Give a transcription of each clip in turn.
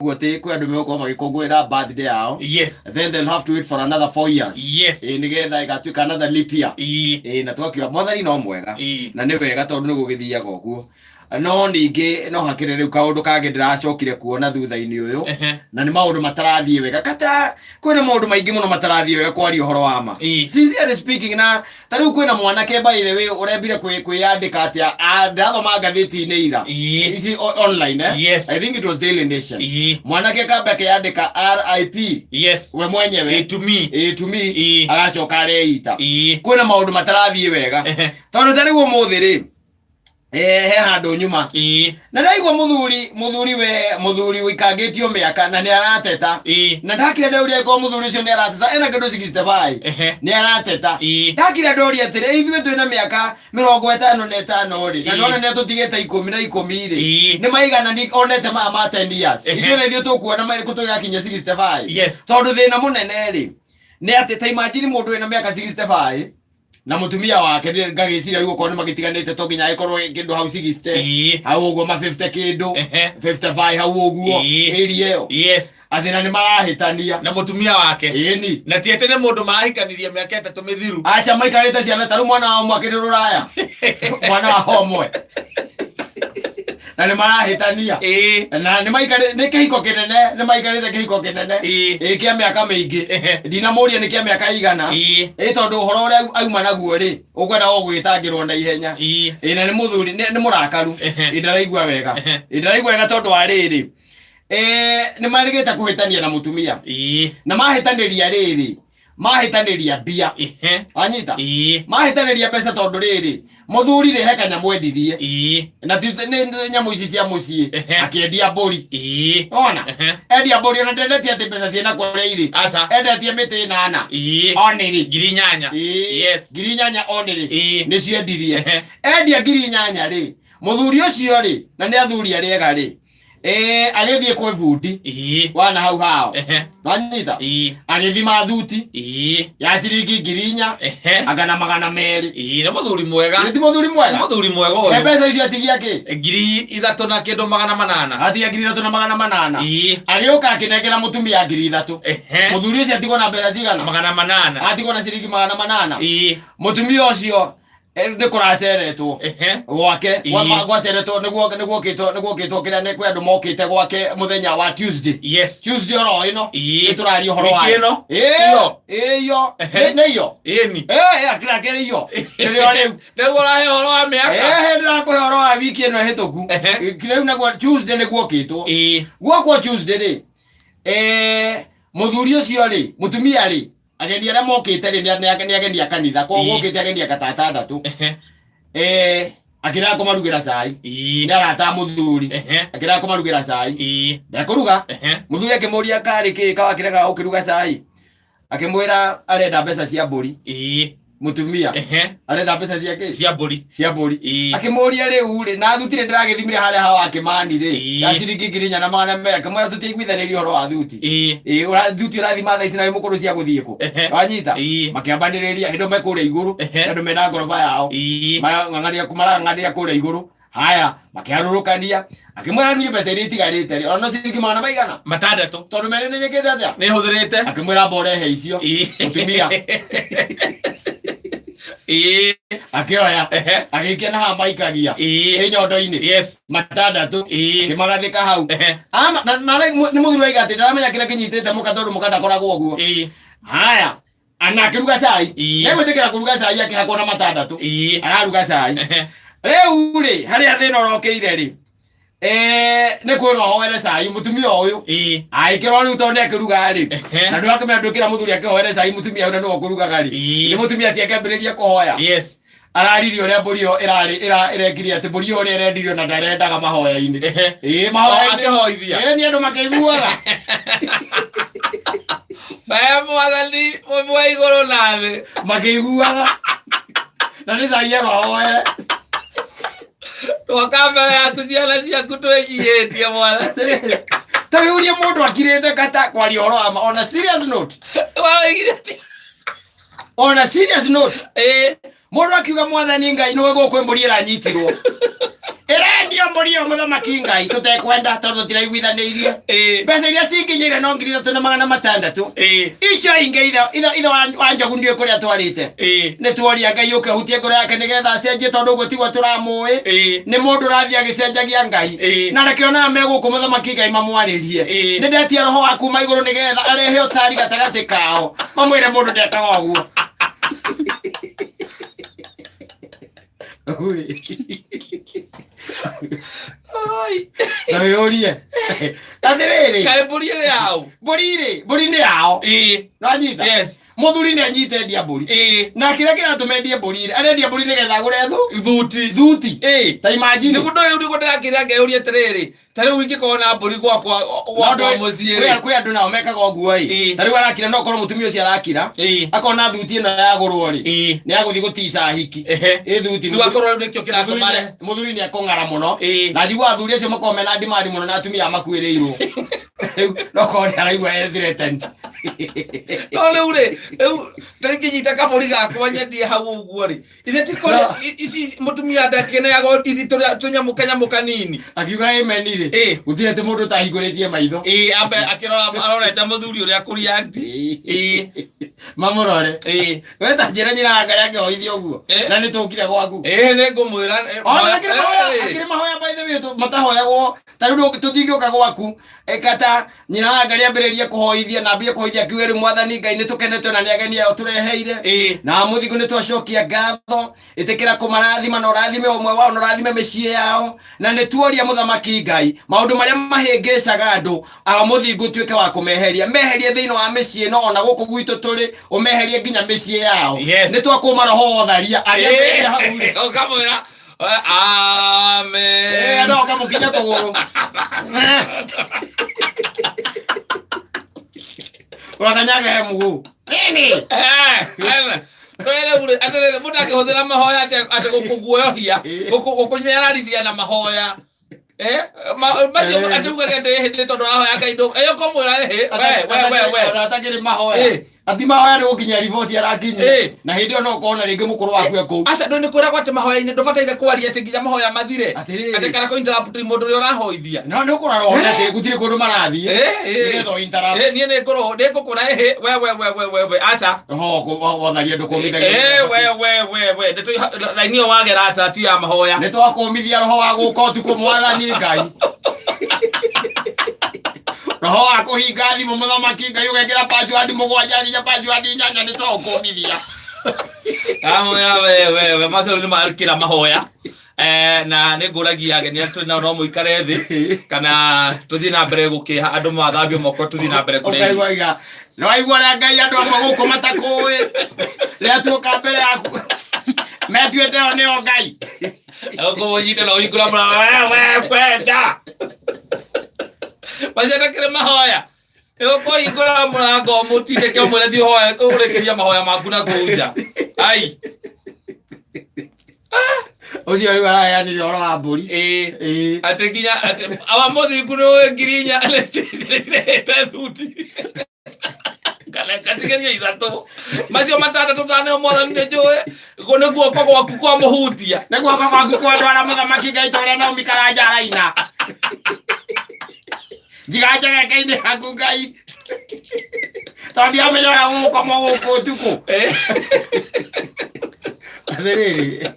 Ũguo atĩ kwĩ andũ megũkorwo magĩkũngũĩra birthday yao. Then they'll have to wait for another 4 years. Ĩ, nĩgetha ĩgatuĩka another leap year. Ĩ, na twakiuga Mwathani no mwega. Na nĩ wega tondũ nĩ gũgĩthiaga ũguo. No ningĩ no hakĩrĩ rĩu kaũndũ kangĩ ndĩracokire kuona thutha-inĩ ũyũ. Na nĩ maũndũ matarathiĩ wega. Kata kwĩna maũndũ maingĩ mũno matarathiĩ wega kwaria ũhoro wa ma. Sincerely speaking, na ta rĩu kwĩna mwanake, by the way, ũrembire kwĩyandĩka atĩa. Ah, ndĩrathoma ngathĩti-inĩ ira. Ici online, eh? Yes. I think it was Daily Nation. Mwanake kamba akĩyandĩka RIP. We mwenyewe. To me. To me. Aracoka areita. Kwĩna maũndũ matarathiĩ wega. Tondũ ta rĩu ũmũthĩ rĩ, he handũ nyuma na ndaigua mũthuri we mũthuri ũikangĩtio mĩaka na nĩ arateta. Na ndakire ndauria angĩkorwo mũthuri ũcio nĩ arateta ena kĩndũ 65. Nĩ arateta. Ndakire ndoria atĩrĩ, ithuĩ twĩna mĩaka 55 rĩ, na ndona nĩ atũtigĩte 10 na 10 rĩ, nĩ maigana ni onete maya ma 10 years? Ithuĩ na ithuĩ tũkuona marĩkũ tũgĩgakinya 65? Tondũ thĩna mũnene rĩ, nĩ atĩ ta imagine mũndũ wĩna mĩaka 65 na mũtumia wake, ngagĩciria rĩu okorwo nĩ magĩtiganĩte to nginya agĩkorwo kĩndũ hau 60, hau ũguo ma 50 kĩndũ, 55 hau ũguo, ĩria ĩyo. Atĩ na nĩ marahĩtania na mũtumia wake. Ĩni. Na ti atĩ nĩ mũndũ marahikanirie mĩaka 3 mĩthiru. Acha, maikarĩte ciana ta rĩu mwana wao ũmwe akĩrĩ rũraya, mwana wao ũmwe, na nĩ marahĩtania. Na nĩ maikarĩ nĩ kĩhiko kĩnene, nĩ maikarĩte kĩhiko kĩnene. Ĩ, kĩa mĩaka mĩingĩ. Ndinamũria nĩ kĩa mĩaka igana. Ĩ, tondũ ũhoro ũrĩa auma naguo rĩ, ũkwenda o gwĩtangĩrwo na ihenya. Ĩ, na nĩ mũthuri nĩ mũrakaru. Ĩ, ndaraigua wega. Ĩ, ndaraigua wega tondũ wa rĩrĩ, nĩ marĩgĩte kũhĩtania na mũtumia. Na mahĩtanĩria rĩrĩ, mahĩtanĩria mbia. Wanyita? Mahĩtanĩria mbeca, tondũ rĩrĩ, mũthuri rĩ, he kanyamũ endirie. Na ti nĩ nyamũ ici cia mũciĩ. Akĩendia mbũri. Ona endia mbũri, ona ndendetie atĩ mbeca ciĩna kũrĩa irĩ. Aca. Endetie mĩtĩ 8. Onĩrĩ. 8,000. 8,000 onĩrĩ. Nĩ ciendirie. Endia 8,000 rĩ, mũthuri ũcio rĩ, na nĩ athuri arĩa ega rĩ, agĩthiĩ kwĩ bundi wana hau hao. Wanyita? Agĩthima thuti ya ciringi 4,000 anga na 200. Nĩ mũthuri mwega. Nĩ ti mũthuri mwega? Nĩ mũthuri mwega He ũyũ. mbeca icio atigia kĩ? 3800. Atigia 3800. Agĩũka akĩnengera mũtumia 3000. Mũthuri ũcio atigwo na mbeca cigana? 800. Atigwo na ciringi 800. Mũtumia ũcio, nĩ kũraceretwo gwake. Gwaceretwo nĩguo kĩrĩa nĩ kwĩ andũ mokĩte gwake mũthenya wa Tuesday. Tuesday oro ĩno. Nĩ tũraria ũhoro Wiki wayo. ĩno? Ĩĩ. Iyo. Ĩĩ, iyo. Nĩ iyo. Ĩni. Akĩrakĩrĩ iyo kĩrĩa rĩu. Nĩguo ũrahe ũhoro wa mĩaka. Ndĩrakũhe ũhoro wa wiki ĩno ĩhĩtũku. Rĩu naguo Tuesday nĩguokĩtwo gwakwo Tuesday rĩ, mũthuri ũcio rĩ, mũtumia rĩ, ageni arĩa mokĩte rĩ, nĩ ageni a kanitha koguo gũkĩte ageni aka ta atandatũ. Akĩrega kũmarugĩra cai. Nĩ arata a mũthuri. Akĩrega kũmarugĩra cai. Ndekũruga. Mũthuri akĩmũria karĩ kĩ kawa kĩrega ũkĩruga cai. Akĩmwĩra arenda mbeca cia mbũri. Mũtumia arenda mbeca cia kĩ? Cia mbũri. Cia mbũri. Akĩmũria rĩu rĩ, na thuti rĩ, ndĩragĩthimire harĩa hawa Kĩmani rĩ, ya ciringi 4200. Akĩmwĩra tũtiaiguithanĩirie ũhoro wa thuti. Ĩĩ, thuti ũrathima thaa ici na wĩ mũkũrũ cia gũthiĩ kũ? Wanyita? Makĩambanĩrĩria hĩndĩ ĩyo me kũrĩa igũrũ. Andũ mena ngoroba yao. Marang'ang'anĩra kũrĩa igũrũ. Haya, makĩharũrũkania. Akĩmwĩra niĩ mbeca iria itigarĩte rĩ, ona no ciringi magana maigana? 6. Tondũ mere nĩ nyĩkĩte atĩa? Nĩ hũthĩrĩte. Akĩmwĩra amba ũrehe icio. Mũtumia akĩoya, agĩikia na haha maikagia ĩ nyondo-inĩ. 6. Akĩmagathĩka hau. Na nĩ mũthuri waiga atĩ ndaramenya kĩrĩa kĩnyitĩte mũka, tondũ mũka ndakoragwo ũguo. Haya, ana akĩruga cai. Nĩgwĩtĩkĩra kũruga cai, akĩhakwo na 6. Araruga cai. Rĩu rĩ, harĩa thĩna ũrokĩire rĩ, nĩ kwĩrwo ahoere cai mũtumia ũyũ. Agĩkĩrwo rĩu tondũ nĩ akĩruga rĩ, na ndũrakĩmenya ndwĩkĩra mũthuri akĩhoere cai mũtumia ũyũ na nĩwe ũkũrugaga rĩ. Nĩ mũtumia ti akĩambĩrĩria kũhoya. Araririe ũrĩa mbũri ĩyo ĩrarĩ ĩrekire, atĩ mbũri ĩyo ũrĩa ĩrendirio na ndarendaga mahoya-inĩ. Ĩĩ, mahoya-inĩ. Akĩhoithia. Ĩĩ, nĩ andũ makĩiguaga. We Mwathani mũmbi wa igũrũ na thĩ. Makĩiguaga na nĩ cai erwo ahoere. Twoka mbere yaku, ciana ciaku, twĩnyihĩtie, Mwathani. Ta wĩũrie mũndũ akirĩte kata kwaria ũhoro wa ma on a serious note. Waoigire atĩ On a serious note, mũndũ akiuga, Mwathani Ngai, nĩwe gũkũ mbũri ĩranyitirwo. Ĩrendio mbũri ĩyo, mũthamaki Ngai, tũtekwenda, tondũ tũtiraiguithanĩirie. Mbeca iria cinginyĩire no 3600. Icio ingĩ ithe wa Njogu ndiũĩ kũrĩa twarĩte. Nĩ tuoria Ngai ũke ũhutie ngoro yake nĩgetha acenjie, tondũ ũguo tiguo tũramũĩ. Nĩ mũndũ ũrathiĩ agĩcenjagia Ngai. Na reke onaga me gũkũ, mũthamaki Ngai, mamwarĩrie. Nĩ ndetia roho wa kuma igũrũ nĩgetha arehe ũtari gatagatĩ kao, mamwĩre mũndũ ndekaga ũguo. Ai. Na wĩyũrie atĩrĩrĩ, Kaĩ mbũri ĩrĩ yaũ? Mbũri rĩ, mbũri nĩ yao. Nĩwanyita? Yes. Mũthuri nĩ anyite endia mbũri. Na kĩrĩa kĩratũma endie mbũri rĩ, arendia mbũri nĩgetha agũre Thuti. Thuti. Ta imagine. Nĩguo rĩu nĩguo ndĩrakĩrĩa ngeyũria atĩrĩrĩ, ta rĩu ingĩkorwo na mbũri gwakwa gwakwa mũciĩ rĩ. Kwĩ andũ nao mekaga ũguo ĩ. Ta rĩu arakira, no korwo mũtumia ũcio arakira, akona thuti ĩno yagũrwo rĩ, nĩ agũthiĩ gũtica hiki. Ĩ thuti. Rĩu akorwo rĩu nĩkĩo kĩratũma Mũthuri nĩ akũng'ara mũno. Na njigua athuri acio makoragwo mena ndimandi mũno na atumia makuĩrĩirwo. Rĩu no korwo nĩ araigua e threatened. No rĩu rĩ, rĩu ta ingĩnyita kabũri gakwa nyendie hau ũguo rĩ, ithe ti kũrĩa ici mũtumia ndakĩneagwo ithi tũrĩa tũnyamũ kanyamũ kanini. Akiuga amen rĩ, gũtirĩ atĩ mũndũ ũtahingũrĩtie maitho. Ĩĩ, ambe akĩrora, arorete mũthuri ũrĩa akũriakti. Mamũrore. We ta njĩra nyina wa Ngai akĩhoithia ũguo. Na nĩ tũkire gwaku. Ĩĩ, nĩ ngũmwĩra. Ona akĩrĩ mahoya, akĩrĩ mahoya, by the way, matahoyagwo. Ta rĩu tũtingĩũka gwaku kata nyina wa Ngai ambĩrĩrie kũhoithia na ambie kũhoithia akiuge, "Rĩu Mwathani Ngai, nĩ tũkenete na nĩ ageni ayo tũreheire na mũthingu, nĩ twacokia ngatho. Ĩtĩkĩra kũmarathima na ũrathime ũmwe wao na ũrathime mĩciĩ yao. Na nĩ tuoria, mũthamaki Ngai, maũndũ marĩa mahĩngĩcaga andũ a mũthingu tuĩke wa kũmeheria, meherie thĩinĩ wa mĩciĩ ĩno, ona gũkũ gwitũ tũrĩ, ũmeherie nginya mĩciĩ yao. Nĩ twakũma roho wa ũtharia arĩa hau rĩ." Ũkamwĩra amen. No ũkamũkinya kũgũrũ, ũrakanyaga he mũgũ nini. Rĩu rĩ, atĩrĩrĩ, mũndũ angĩhũthĩra mahoya atĩ gũkũguoyohia, gũkũnyararithia na mahoya. Macio atĩ ugage atĩ hĩndĩ tondũ arahoya Ngai ndũ ĩyo kũmwĩra ĩhĩ we we we we. Ona atakĩrĩ mahoya, ati mahoya nĩ gũkinyia riboti arakinyia. Na hĩndĩ ĩyo no ũkona rĩngĩ mũkũrũ waku e kũu. Aca, ndũ nĩ kwĩragwo atĩ mahoya-inĩ ndũbataire kwaria atĩ nginya mahoya mathire. Atĩrĩrĩ. Atĩ kana kũ interrupt mũndũ ũrĩa ũrahoithia. No nĩ ũkũrora wone atĩ gũtirĩ kũndũ marathiĩ, nĩgetha ũ interrupt. Niĩ nĩ ngũrwo nĩ ngũkũra ĩhĩ we we we we we we, aca. Roho wa ũtharia ndũkũmithagia. We we we we, nĩ raini ĩyo wagera, aca, ti ya mahoya. Nĩ twakũmithia roho wa gũka ũtukũ, Mwathani Ngai, roho wa kũhinga thimũ, mũthamaki Ngai, ũgekĩra password mũgwanja nginya password inyanya, nĩ tũkũmithia. Amwĩra we we we, macio nĩ makĩra mahoya. Na nĩ ngũragia ageni arĩa tũrĩ nao, no mũikare thĩ kana tũthiĩ na mbere gũkĩha andũ mathambio moko, tũthiĩ na mbere kũrĩa irio. Ũkaigua iga nĩ waigua ũrĩa Ngai andũ amwe gũkũ matakũĩ rĩrĩa tuoka mbere yaku metuĩte o nĩo Ngai. Ũkũmũnyita na ũhingũra mũrango, we we kwenda macio ndakĩrĩ mahoya, ũkũhingũra mũrango mũtindĩke, ũmwĩre thiĩ ũhoe, ũrĩkĩria mahoya maku na kũu nja ai. Ũcio rĩu araheanire ũhoro wa mbũri. Atĩ nginya atĩ awa mũthingu nĩ 4,000 nĩcirehete thuti kana ngatigeria ithatũ, macio matandatũ taneo, Mwathani, nĩ njũĩ nĩ guoko gwaku kwa mũhutia. Nĩ guoko gwaku kwandwara, mũthamaki Ngai, ta ũrĩa Naomi Karanja araina, njiga njegeke-inĩ yaku Ngai, tondũ ndiamenya ũrĩa gũgũkoma gũkũ ũtukũ. Atĩrĩrĩ,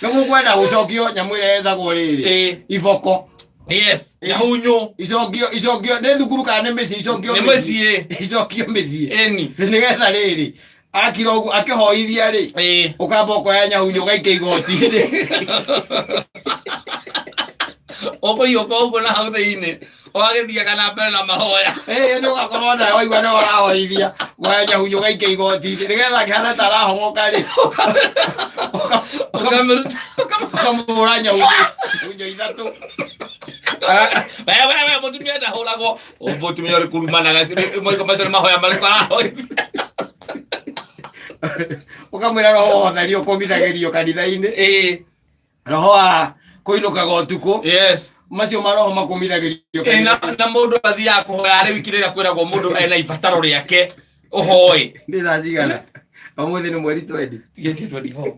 nĩ gũkwenda gũcokio nyamũ ĩrĩa yetagwo rĩrĩ, iboko. Yes, nyahunyu. Icokio nĩ thukuru kana nĩ mĩciĩ? Icokio Nĩ mũciĩ. Icokio mĩciĩ. Ĩni. Nĩgetha rĩrĩ akira ũguo akĩhoithia rĩ, ũkamba ũkoya nyahunyu ũgaikia igoti-inĩ. Ũkũiyũka ũguo na hau thĩinĩ ũgagĩthiaga na mbere na mahoya. Ĩĩ, nĩ ũgakorwo nawe waigua nĩ ũrahoithia, woya nyahunyu ũgaikia igoti-inĩ nĩgetha akĩhana ta arahong'oka rĩ, ũkamĩruta ũkamũhũra nyahunyu ithatũ. We we we, mũtumia ndahũragwo. Mũtumia ũrĩ kurumanaga moiko macio nĩ mahoya marĩkũ arahoithia? Ũkamwĩra roho wa ũtheria ũkũmithagĩrio kanitha-inĩ, roho wa kũinũkaga ũtukũ, macio maroho makũmithagĩrio kanitha-inĩ. Na mũndũ athiaga kũhoya arĩ wiki rĩrĩa kwĩragwo mũndũ ena ibataro rĩake ũhoe. Nĩ thaa cigana? Ũmũthĩ nĩ mweri 20. Tigĩtie 24.